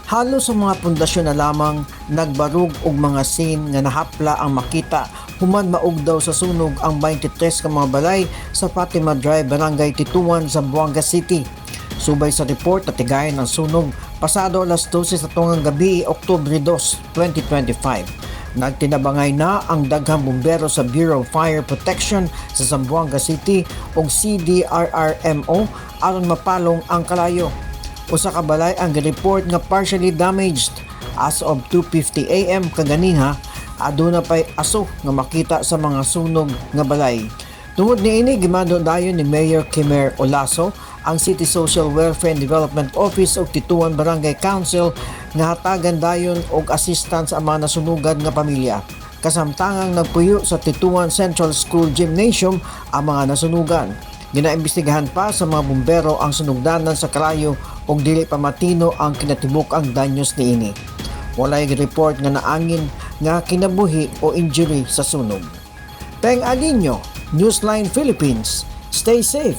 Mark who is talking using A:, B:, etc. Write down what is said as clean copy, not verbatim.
A: Halos sa mga pundasyon na lamang nagbarug og mga scene nga nahapla ang makita human maugdaw sa sunog ang 23 ka mga balay sa Fatima Drive, Barangay Tituan, Zamboanga City. Subay sa report, natigayon ang sunog pasado alas 12 sa tungang gabi, Oktubre 2, 2025. Nagtinabangay na ang daghang bumbero sa Bureau of Fire Protection sa Zamboanga City ug CDRRMO aron mapalong ang kalayo. Usa ka balay ang report nga partially damaged. As of 2:50 AM kaganiha, aduna pay aso nga makita sa mga sunog nga balay. Tungod niini, gimando dayon ni Mayor Kimer Olaso ang City Social Welfare and Development Office ug Tituan Barangay Council nga hatagan dayon og assistance ang mga nasunugan nga pamilya. Kasamtangang nagpuyo sa Tituan Central School Gymnasium ang mga nasunugan. Ginaimbestigahan pa sa mga bumbero ang sunugdanan sa kalayo ug dili pa matino ang kinatibuk-ang danyos niini. Walay report nga naangin nga kinabuhi o injury sa sunog. Peng Alinio, Newsline Philippines. Stay safe.